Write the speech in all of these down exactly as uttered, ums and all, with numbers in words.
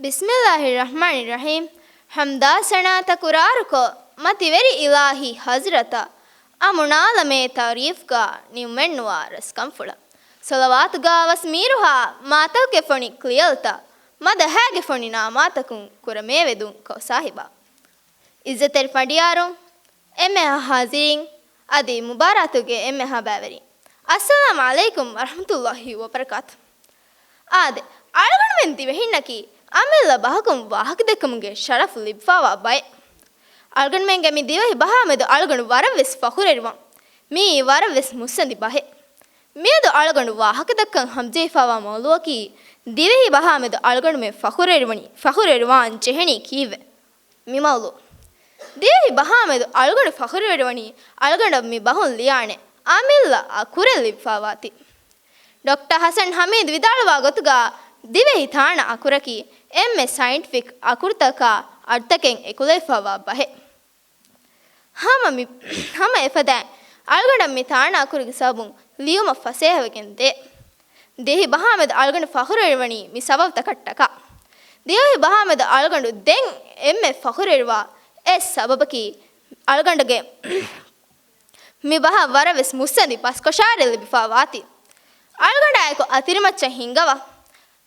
ބިސްމިއްލާހި ރަޙްމާނި ރަޙީމް. ޙަމްދާ ސަނާ ތަކުރާރުކޮށް، މަތިވެރި އިލާހީ ޙަޟްރަތަށް އަމުނާލަމޭ ތަޢުރީފްގާ ނިންމެންނުވާ ރަސްކަންފުޅަށް. ޞަލަވާތުގާވަސް މީރުހާ މާތަކުގެ ފޮނި ކްލިޔަލްތައް، މަދަހާގެ ފޮނި ނާމާތަކުން ކުރަމޭވެ ދުން ކޯ ސާހިބާ. އިއްޒަތްތެރި ފަނޑިޔާރުން، އެންމެހާ ޙާޟިރީން، އަދި މުބާރާތުގެ އެންމެހާ ބައިވެރިން، އައްސަލާމް ޢަލައިކުމް ވަރަޙްމަތުﷲި ވަބަރަކާތު. އާދެ، އަޅުގަނޑުމެން ދިވެހިންނަކީ އަމިއްލަ ބަހަކުން ވާހަކަދެއްކުމުގެ ޝަރަފް ލިބިފާވާ ބައެއް. އަޅުގަނޑުމެންގެ މި ދިވެހި ބަހާމެދު އަޅުގަނޑު ވަރަށްވެސް ފަޚުރުވެރިވަން. މިއީ ވަރަށްވެސް މުއްސަނދި ބަހެއް. މިއަދު އަޅުގަނޑު ވާހަކަދައްކަން ހަމަޖެހިފާވާ މައުޟޫޢަކީ، ދިވެހި ބަހާމެދު އަޅުގަނޑުމެން ފަޚުރުވެރިވަނީ، ފަޚުރުވެރިވާން ޖެހެނީ ކީއްވެ؟ މި މައުޟޫޢު. ދިވެހި ބަހާމެދު އަޅުގަނޑު ފަޚުރުވެރިވަނީ، އަޅުގަނޑަށް މި ބަހުން ލިޔާނެ އަމިއްލަ އަކުރެއް ލިބިފާވާތީ. ޑޮކްޓަރ ޙަސަން ޙަމީދު ވިދާޅުވާ ގޮތުގަ، ދިވެހި ތާނަ އަކުރަކީ އެންމެ ސައިންޓިފިކް އަކުރުތަކާ އަޑުތަކެއް އެކުލެވިފާވާ ބަހެއް. ހަމަ މި، ހަމަ އެފަދައިން އަޅުގަނޑަށް މި ތާނަ އަކުރުގެ ސަބަބުން ލިޔުމަށް ފަސޭހަވެގެން ދޭ. ދިވެހި ބަހާމެދު އަޅުގަނޑު ފަޚުރުވެރިވަނީ މި ސަބަބުތަކަށްޓަކާ. ދިވެހި ބަހާމެދު އަޅުގަނޑު ދެން އެންމެ ފަޚުރުވެރިވާ އެއް ސަބަބަކީ، އަޅުގަނޑުގެ މި ބަހަށް ވަރަށް ވެސް މުއްސަނދި ބަސްކޮށާރެއް ލިބިފާ ވާތީ. އަޅުގަނޑާއެކު އަތިރިމައްޗަށް ހިންގަވާ.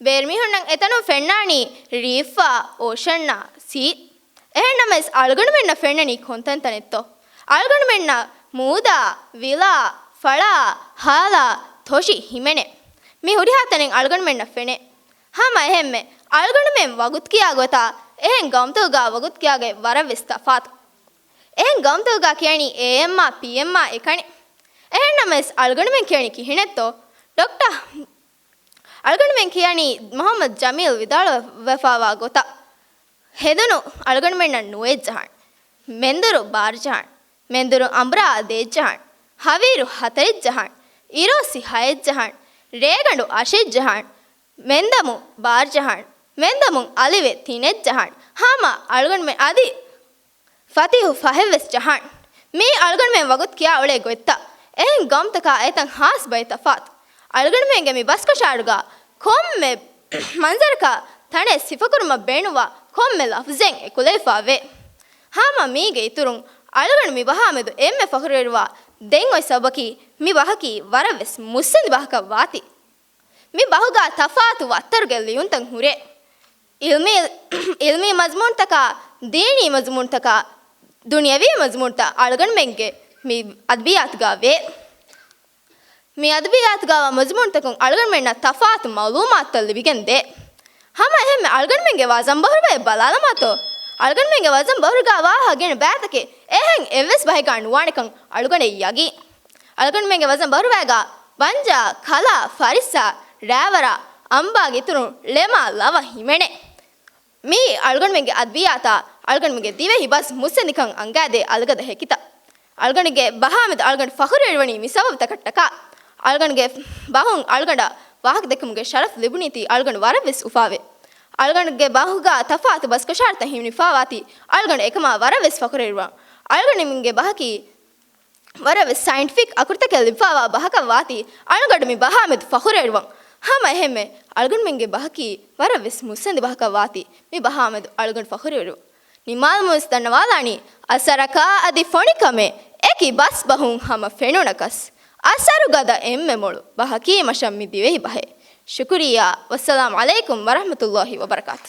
ބޭރުމީހުންނަށް އެތަނުން ފެންނާނީ ރީފްއާ، އޯޝަންއާ، ސީ. އެހެންނަމަވެސް އަޅުގަނޑުމެންނަށް ފެންނަނީ ކޮންތަންތަނެއްތޯ؟ އަޅުގަނޑުމެންނަށް މޫދާ، ވިލާ، ފަޅާ، ހާލާ، ތޮށި ހިމެނޭ. މި ހުރިހާ ތަނެއް އަޅުގަނޑުމެންނަށް ފެނޭ. ހަމަ އެހެންމެ، އަޅުގަނޑުމެން ވަގުތު ކިޔާ ގޮތާ އެހެން ގައުމުތަކުގާ ވަގުތު ކިޔާގޮތް ވަރަށް ވެސް ތަފާތު. އެހެން ގައުމުތަކުގާ ކިޔަނީ އޭއެމްއާ، ޕީއެމްއާ އެކަނި. އެހެންނަމަވެސް އަޅުގަނޑުމެން ކިޔަނީ ކިހިނެއްތޯ؟ ޑޮކްޓަރ އަޅުގަނޑުމެން ކިޔަނީ މުޙައްމަދު ޖަމީލް ވިދާޅުވެފާވާ ގޮތަށް، ހެދުނު އަޅުގަނޑުމެންނަށް ނުވައެއްޖަހާން، މެންދުރު ބާރަޖަހާން، މެންދުރު އަނބުރާ ދޭއްޖަހާން، ހަވީރު ހަތަރެއްޖަހާން، އިރޯސި ހައެއްޖަހާން، ރޭގަނޑު އަށެއްޖަހާން، މެންދަމު ބާރަޖަހާން، މެންދަމު އަލިވެ ތިނެއްޖަހާން، ހަމަ އަޅުގަނޑުމެން އަދި ފަތިހު ފަހެއްވެސް ޖަހާން. މީ އަޅުގަނޑުމެން ވަގުތު ކިޔާ އުޅޭ ގޮތްތައް. އެހެން ގައުމުތަކާ އެތަން ހާސް ބައެއް ތަފާތު. އަޅުގަނޑުމެންގެ މި ބަސްކޮށާރުގާ ކޮންމެ މަންޒަރަކާ ތަނެއް ސިފަކުރުމަށް ބޭނުންވާ ކޮންމެ ލަފްޒެއް އެކުލެވިފާވޭ. ހަމަ މީގެ އިތުރުން އަޅުގަނޑު މި ބަހާމެދު އެންމެ ފަޚުރުވެރިވާ ދެން އޮތް ސަބަބަކީ މި ބަހަކީ ވަރަށް ވެސް މުއްސަނދި ބަހަކަށް ވާތީ. މި ބަހުގާ ތަފާތު ވައްތަރުގެ ލިޔުންތައް ހުރޭ. އިލްމީ، އިލްމީ މަޒްމޫންތަކާ، ދީނީ މަޒްމޫންތަކާ، ދުނިޔަވީ މަޒްމޫންތައް އަޅުގަނޑުމެންގެ މި އަދަބިއްޔާތުގާ ވޭ. މި އަދަބިއްޔާތުގާވާ މަޒްމޫންތަކުން އަޅުގަނޑުމެންނަށް ތަފާތު މައުލޫމާތުތައް ލިބިގެން ދޭ. ހަމަ އެހެންމެ އަޅުގަނޑުމެންގެ ވަޒަން ބަހުރުވައެއް ބަލާލަމާތޯ؟ އަޅުގަނޑުމެންގެ ވަޒަން ބަހުރުގާ ވާހަކަ ގިނަ ބައިތަކެއް އެހެން އެއްވެސް ބަހެއްގާ ނުވާނެކަން އަޅުގަނޑަށް ޔަގީން. އަޅުގަނޑުމެންގެ ވަޒަން ބަހުރުވައިގާ ވަންޖާ، ކަލާ، ފަރިއްސާ، ރާވަރާ، އަނބާގެ އިތުރުން ޅެމާ ލަވަ ހިމެނޭ. މިއީ އަޅުގަނޑުމެންގެ އަދަބިއްޔާތާ އަޅުގަނޑުމެންގެ ދިވެހި ބަސް މުއްސަނދިކަން އަންގާދޭ އަލުގަދަ ހެކިތައް. އަޅުގަނޑުގެ ބަހާމެދު އަޅުގަނޑު ފަޚުރުވެރިވަނީ މި ސަބަބުތަކަށްޓަކާ. އަޅުގަނޑުގެ ބަހުން އަޅުގަނޑަށް ވާހަކަދެއްކުމުގެ ޝަރަފް ލިބުނީތީ އަޅުގަނޑު ވަރަށްވެސް އުފާވޭ. އަޅުގަނޑުގެ ބަހުގާ ތަފާތު ބަސްކޮށާރުތައް ހިމެނިފާވާތީ އަޅުގަނޑު އެކަމާ ވަރަށްވެސް ފަޚުރުވެރިވާން. އަޅުގަނޑުމެންގެ ބަހަކީ ވަރަށް ވެސް ސައިންޓިފިކް އަކުރުތަކެއް ލިބިފާވާ ބަހަކަށް ވާތީ، އަޅުގަނޑު މި ބަހާމެދު ފަޚުރުވެރިވަން. ހަމަ އެހެންމެ، އަޅުގަނޑުމެންގެ ބަހަކީ ވަރަށް ވެސް މުއްސަނދި ބަހަކަށް ވާތީ، މި ބަހާމެދު އަޅުގަނޑު ފަޚުރުވެރިވަން. ނިމާލުމުން ވެސް ދަންނަވާލާނީ، އަސަރަކާ އަދި ފޮނިކަމެއް އެކި ބަސްބަހުން ހަމަ ފެނުނަކަސް، އަސަރުގަދަ އެންމެ މޮޅު ބަހަކީ މަށަށް މި ދިވެހި ބަހެއް. ޝުކުރިއްޔާ. ވައްސަލާމް ޢަލައިކުމް ވަރަޙްމަތުﷲި ވަބަރަކާތު.